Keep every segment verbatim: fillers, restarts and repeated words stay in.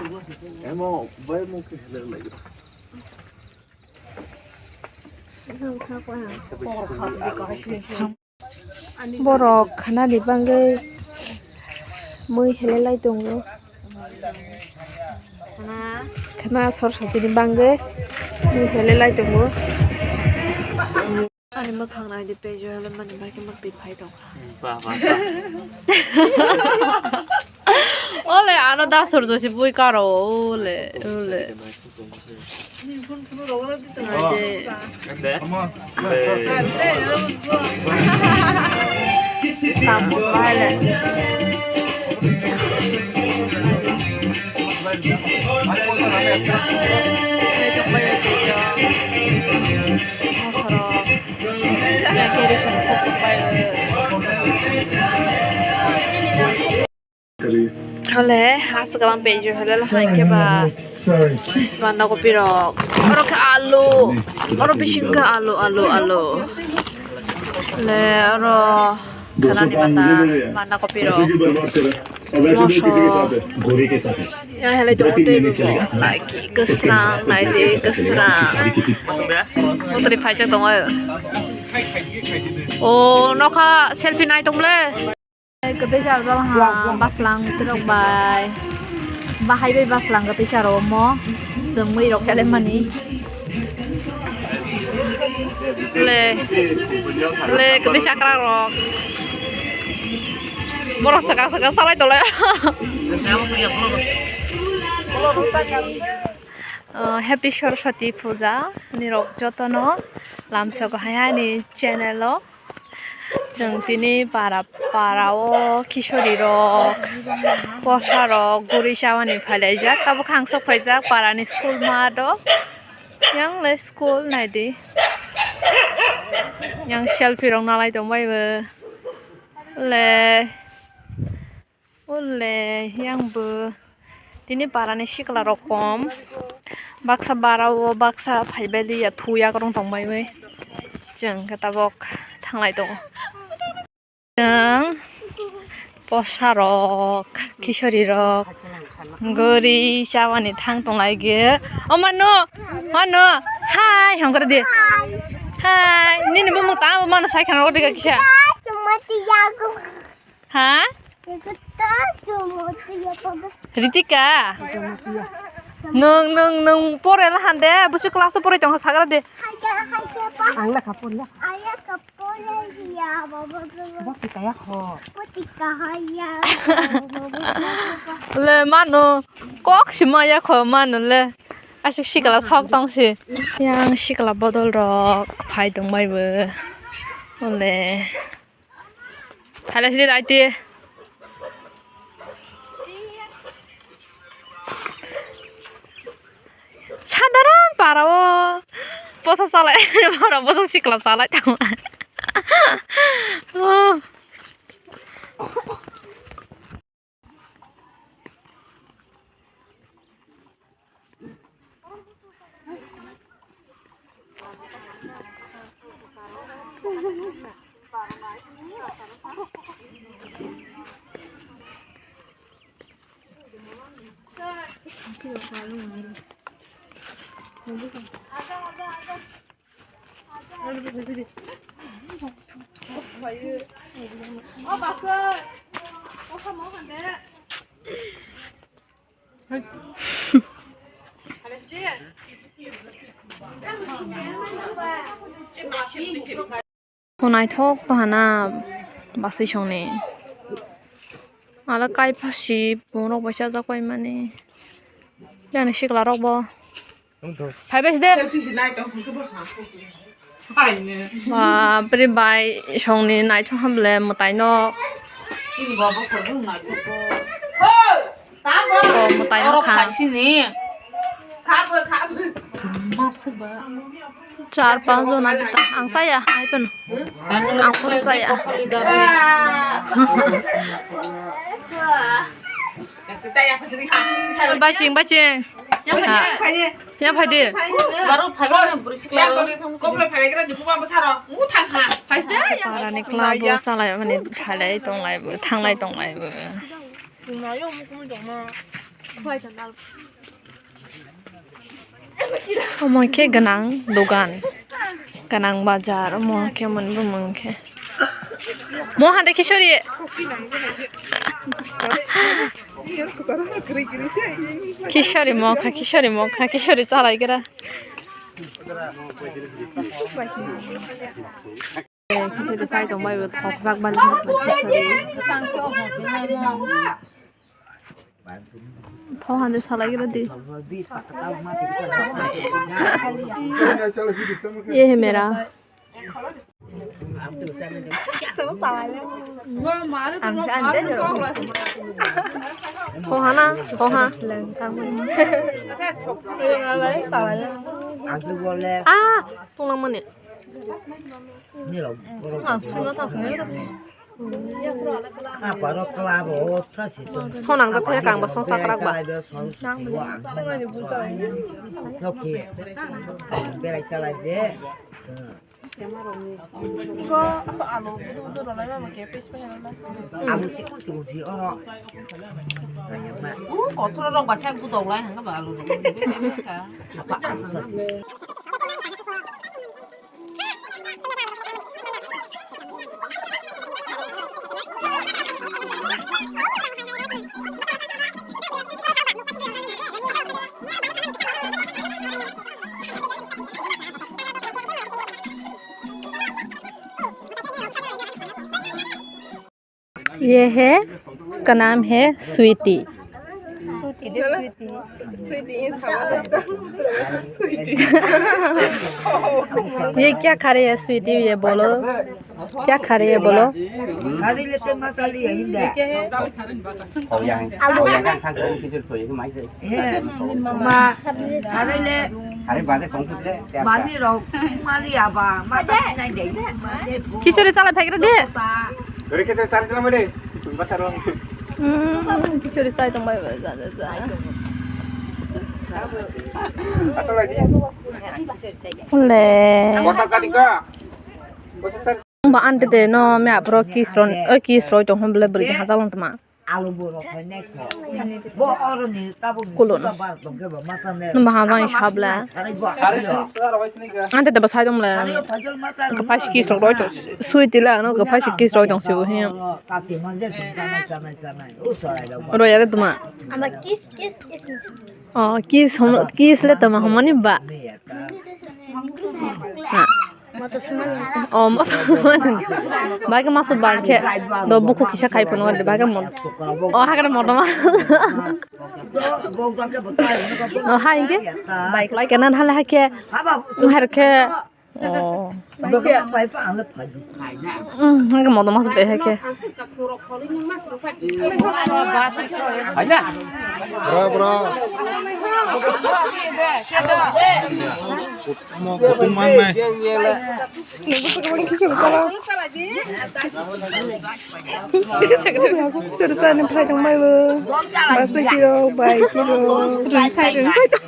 Emo bai mo ke hele lai. Borok khwnani bagwi mui hele lai tongo. Khwna sor sotini bagwi mui hele lai tongo. Ani mwkhang naidi pejo hele mani bagwi mwktwi phai tongkha. Ba, ba, ba. Ole ano da sorjo se bui karo ole ole. Ande. Tambo bale. Mosoro. Ya, kerosene khok tongpai. Hole, aswk abang pejo hole, hai khe ba banna kopi rok. Oro khe alu, oro bising khe alu, alu, alu. Le, oro khanani bata, banna kopi rok. Moso. Ya, hele tongo tei bo, like, kwsrang, naidi, kwsrang. Motri phaijak tongo. O, nokha selfie nai tong ble. Kwtwi charwk ha, baslang twrwk bai. Bahai bai baslang kwtwi charwk omo. Chwng mui rok kele mani. Le, le, kwtwi chakra rok. Borok swkang swkang salai tole. Uh, Happy Saraswati Puja nirok jotono lamsogo hai ani channel o. Chwng tini para, para o kisori rok, posa rok, guri chawani phailaijak. Tabuk khe ang sok phaijak para ni school mat o. Yang le school naidi. Yang selfie rok nalai tongbai bo. Le. Ole, yang bo tini para ni sikla rok kom. Baksa bara o, baksa phaibai liya, thuya kwrwng tong bai bai. Chwng khe tabok thanglai tongo. Chwng posa rok, kisori rok, guri chabani thang tong lai ge. O mano, mano, hai, hongkor di. Hai, nini bumung ta, o mano sai khana rok diga kisa. Ha? Ritika. Nung, nung, nung pore lahan de, busi class o pore tong sagra de. Ang na kapon ya. Boti kaya kho. Le mano, kok si maya kho mano le. Asik sikla sok tong si. Yang sikla bodol rok phai tong bai bo. Ole. Thala sidi daiti. Sadharon para o. Posa salai, para posa sikla salai tamo. Oh. Naithok to hana basui songni. Ala kaiphasi pungrok bai chajak pai mani. Jani sikla rok bo. Phai bai side. Bapre bai songni naithok hamle mwtai no. Bo mwtai no kha. Char panch jona kita. Ang saya, hai pun. Ang pun saya. Baching, baching. Yang phai de. Parani club o salai mani phailai tonglai bo, thanglai tonglai bo. Omo khe gwnang dogan, gwnang bazar, omo khe mwnwi bumung khe. Mo hande Kishori. Kishori mokha, Kishori mokha, Kishori chalaigra. Kishori sai tongbai bo thokjak bali kishori. Thok hande salai gira di. Ye he mera. Thok hana, thok ha. Ah, tonglang mani. Sonang jak thaya kang ba song sakrak ba. Berai chalai de. Alu sikul sikul si oro. Kothoro rok ba sak budok lai hanga ba alu. Apa alu sasi. ये है, उसका नाम है स्वीटी। ये क्या खा रही है स्वीटी, ये बोलो, क्या खा रही है बोलो? Khichuri salai phaigra de. Khichuri sai tongbai. Hole. Ba ante de no me apro kiss ron, oi kiss roi tong hon bole bwrwi hajak long tma. Alu bo rok hai nai kho. Bo oro ni tabuk ni Kulun. Suka bar tong khe bo ma tang le. Nung bahang jang sab le. Sarai bo. Ante de basai dong le. Sarai bo phajol ma tang. Kapai si kiss rok roi tong. Sui tila no kapai si kiss roi tong si u hi. Kati manje sing chanai chanai chanai. U sarai rok. Roi ya de tuma. Ama kiss, kiss, kiss. Oh, kiss hom, kiss le tuma homani ba. Ha. Oh, moto. Bai ke maso bai ke. Do buku kisa kai pun wadi bai ke mot. Oh, hakana moto ma. Oh, hai ke. Bai ke lai ke nan hale hai ke. Har ke. Oh. Hmm, hake modo mas be hake. Bra, bra. Mo kutung mang nai. Sir, sir, ni phai tong mai bo. Basa kiro, bai kiro. Rung sai, rung sai to.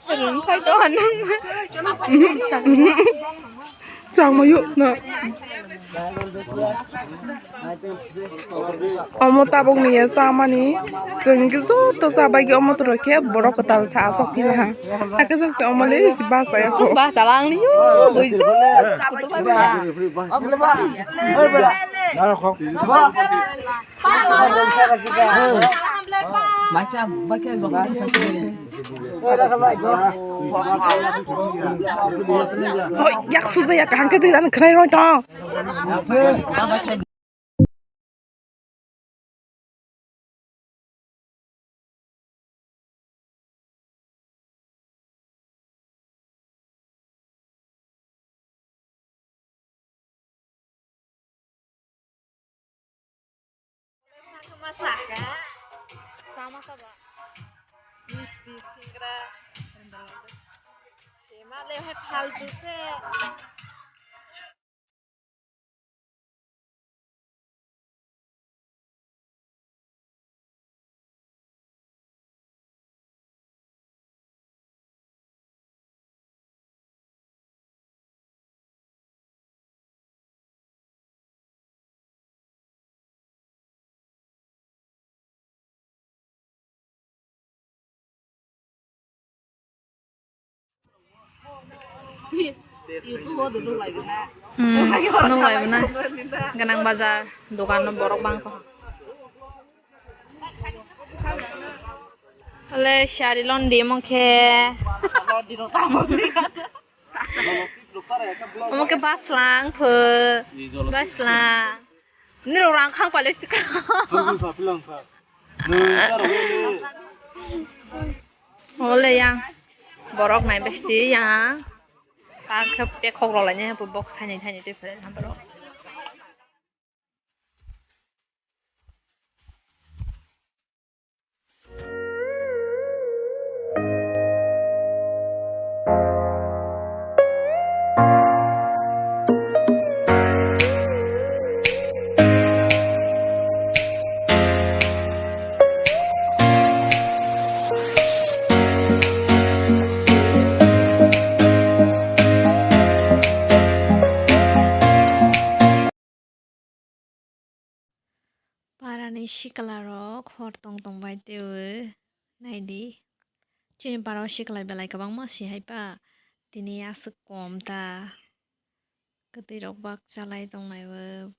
Rung sai to hanang. Chang ma yu na. Omo tabuk ni ya samani. Sengki so to sabai ki omo to rokhe borok kwtal sa asok pila ha. Ake sa se omo le si basa ya ko. Basa lang ni yo, boy so. Yak suja ya kaham ke dui dan khnai roi tong. Hmm, nung lai bo na. Ganang bazar, dogan no borok bang kha. Ole sari londi omo khe. Omo khe baslang pho. Baslang. Nirok rang khang pale sika. Ole yang. Borok nai besti yang. Kang khe pekhok rok lainai hapo bok thainwi thainwi twi phai borok. Parani sikla rok hor tong tong bai twiwi naidi. Chini para o sikla belai kwbangma si hai pa. Tini aswk kom ta. Kwtwi rok bak chalai tong lai o.